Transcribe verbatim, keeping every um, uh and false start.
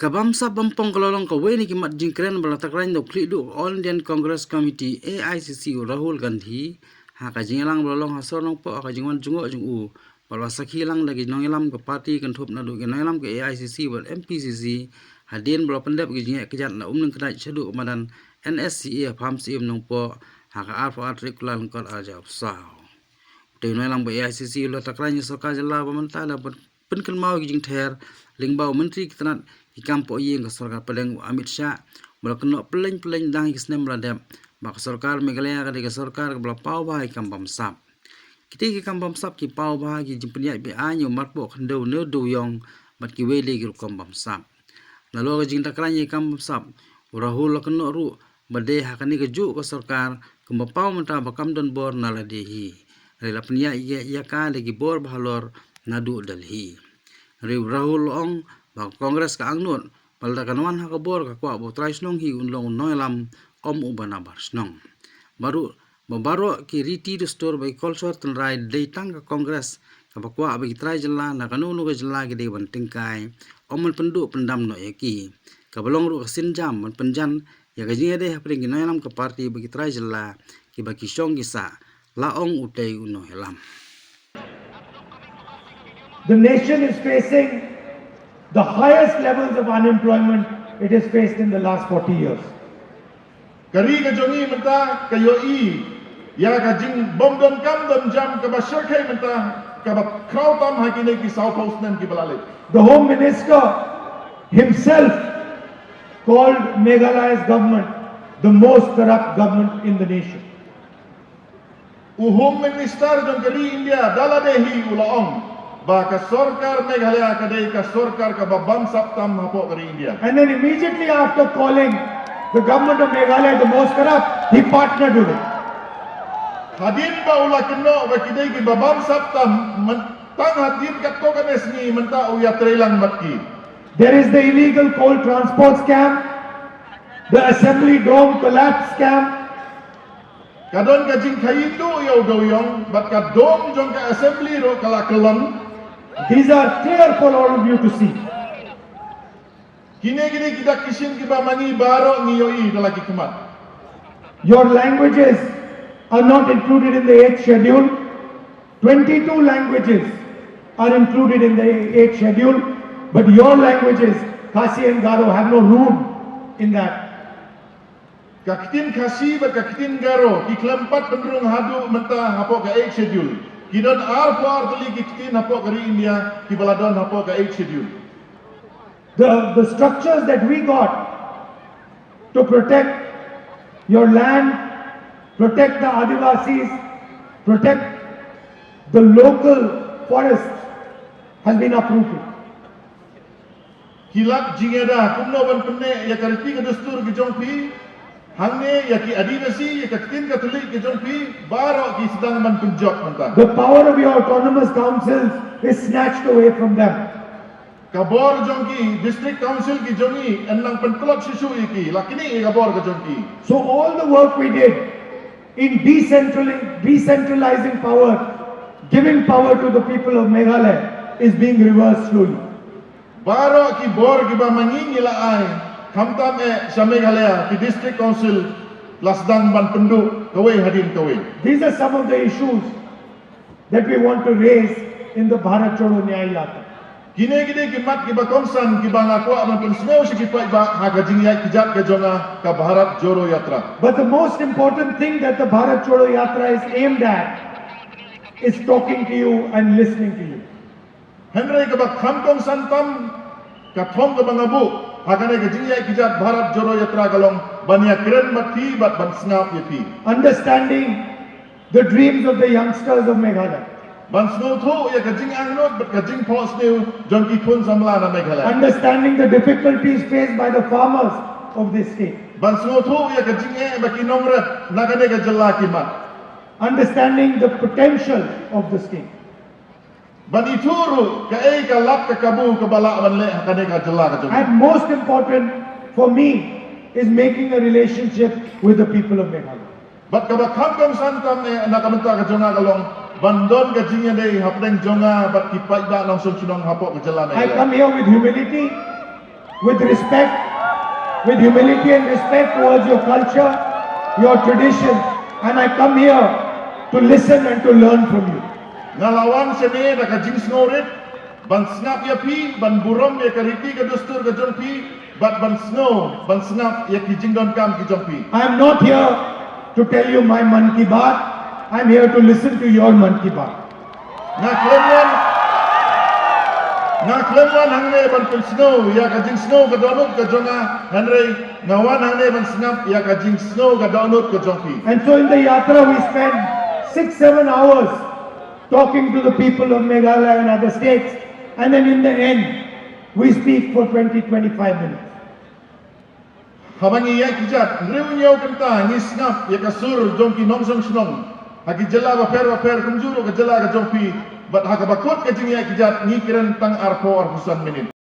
Ka bamsap bampong ka la long kawei na ki mat jingkren ba la takren da u khlieh duh ka All Indian Congress Committee, A I C C, u Rahul Gandhi, ha ka jingïalang ba la long ha Sor Nongpoh ha ka jingwan jngoh jong u bad la sakhi lang da ki nongïalam ka party kynthup naduh ki nongïalam ka A I C C bad M P C C, hadien ba la pyndep ki jingïaid kjat na Umlyngkdait shaduh ka madan N S C A ha Pham Syiem Nongpoh ha ka arphew ar tarik Kyllalyngkot arhajar arphew saw. Utei u nongïalam ka A I C C u la takren ïa ka sorkar jylla ba mynta la pynkynmaw ïa ki jingther lyngba u Myntri ki tnat ki kam pohïing ka sorkar pdeng u Amit Shah, ba la kynnoh pyllein pyllein dang ïa ki snem ba la dep ba ka sorkar Meghalaya ka dei ka sorkar kaba la paw bha ïa ki kam bamsap. Kitei ki kam bamsap ki paw bha ïa ki jingpynïaid be-aiñ ïa u marpoh khyndew ne u dewïong bad kiwei de ki rukom bamsap. Nalor ka jingtakren ïa ki kam bamsap, u Rahul u la kynnoh ruh ba dei ha kane kajuh ka sorkar kaba paw mynta ba kam don bor na lade hi. Hynrei la pynïaid ïa ka da ki bor ba halor naduh Delhi. Hynrei u Rahul u la ong ba ka Congress ka angnud ba lada kan wan ha ka bor ka kwah ba u trai shnong hi un long u nongïalam, ym uba nabar shnong. Baroh, ba baroh ki riti dustur bad ki kolshor tynrai dei tang ka Congress kaba kwah ba ki trai jylla na kano kano ka jylla ki dei ban tyngkai, ym ban pynduh pyndam noh ïa ki. Kaba long ruh ka sienjam ban pynjan ïa ka jingïadei hapdeng ki nongïalam ka party bad ki trai jylla kiba ki shong ki sah, la ong utei u nongïalam. The nation is facing the highest levels of unemployment it has faced in the last forty years. Ka ri ka jong ngi mynta ka ïohi ïa ka jingbym don kam don jam kaba shyrkhei mynta, kaba khraw tam ha kine ki saw phew snem kiba la leit. The Home Minister himself called Meghalaya's government the most corrupt government in the nation. U Home Minister jong ka ri India da lade hi u la ong ba ka sorkar Meghalaya ka dei ka sorkar kaba bamsap tam hapoh ka ri India. And then immediately after calling the government of Meghalaya the most corrupt, he partnered with it. Hadien ba u la kynnoh ba ki dei kiba bamsap tam, myn-, tang hadien katto katne sngi mynta u ïatreilang bad ki. There is the illegal coal transport scam, the assembly dome collapse scam. Ka don ka jingkhaii tuh ïa u dewïong bad ka dome jong ka assembly ruh ka la kyllon. These are clear for all of you to see. Kine kine ki dak ki shin kiba ma ngi baroh ngi ïohi da la ki khmat. Your languages are not included in the eighth schedule. Twenty-two languages are included in the eighth schedule, but your languages, Khasi and Garo, have no room in that. Ka ktien Khasi bad ka ktien Garo ki khlem pat pynrung haduh mynta hapoh ka eighth schedule. Ki don arphew ar tylli ki ktien hapoh ka ri India kiba la don hapoh ka eighth schedule. The, the structures that we got to protect your land, protect the Adivasis, protect the local forests has been uprooted. Ki lad jingïada kumno ban pynneh ïa ka riti ka dustur ki jong phi, hangne ïa ki Adivasi, ïa ka ktien Katholik ki jong phi, baroh ki sdang ban pynjot mynta. The power of your autonomous councils is snatched away from them. Ka bor jong ki district council ki jong ngi yn nang pyntlot shuh shuh ïa ki, la knieh ïa ka bor ka jong ki. So all the work we did in decentrali-, decentralizing power, giving power to the people of Meghalaya is being reversed slowly. Baroh ki bor kiba ma ngi ngi la ai, khamtam eh sha Meghalaya ki district council la sdang ban pynduh kawei hadien kawei. These are some of the issues that we want to raise in the Bharat Jodo Nyay Yatra. Kine ki dei ki mat kiba kongsan kiba nga kwah ban pynsngew sha ki paidbah ha ka jingïaid kjat ka jong nga ka Bharat Jodo Yatra. But the most important thing that the Bharat Jodo Yatra is aimed at is talking to you and listening to you. Hynrei kaba kham kongsan tam, ka thong kaba nga buh ha kane ka jingïaid kjat Bharat Jodo Yatra ka long ban ïakren bad phi bad ban sngap ïa phi. Understanding the dreams of the youngsters of Meghalaya. Ban sngewthuh ïa ka jingangnud bad ka jingphohsniew jong ki khun samla na Meghalaya. Understanding the difficulties faced by the farmers of this state. Ban sngewthuh ïa ka jingeh ba ki nongrep na kane ka jylla ki mad. Understanding the potential of the state. Ban ithuh ruh kaei ka lad ka kabu kaba lah ban leh ha kane ka jylla ka jong ngi. And most important for me is making a relationship with the people of Meghalaya. Bad kaba kham kongsan tam eh na ka bynta ka jong nga ka long ban don ka jingïadei hapdeng jong nga bad ki paidbah nongshong shnong hapoh ka jylla Meghalaya. I come here with humility. with respect, with humility and respect towards your culture, your tradition, and I come here to listen and to learn from you. Nga la wan shane da ka jingsngewrit, ban sngap ïa phi, ban burom ïa ka riti ka dustur ka jong phi, bad ban sngew, ban sngap ïa ki jingdonkam ki jong phi. I am not here to tell you my Mann Ki Baat. I am here to listen to your Mann Ki Baat. Nga khlem wan, nga khlem wan hangne ban pynsngew ïa ka jingsngew ka dohnud ka jong nga, hynrei nga wan hangne ban sngap ïa ka jingsngew ka dohnud ka jong phi. And so in the yatra we spend six, seven hours talking to the people of Meghalaya and other states, and then in the end, we speak for twenty, twenty-five minutes. Haba ngi ïaid kjat hynriew hynñiew kynta, ngi sngap ïa ka sur jong ki nongshong shnong ha ki jylla bapher bapher, kumjuh ruh ka jylla ka jong phi, bad ha kaba kut ka jingïaid kjat ngi kren tang arphew, arphew san minit.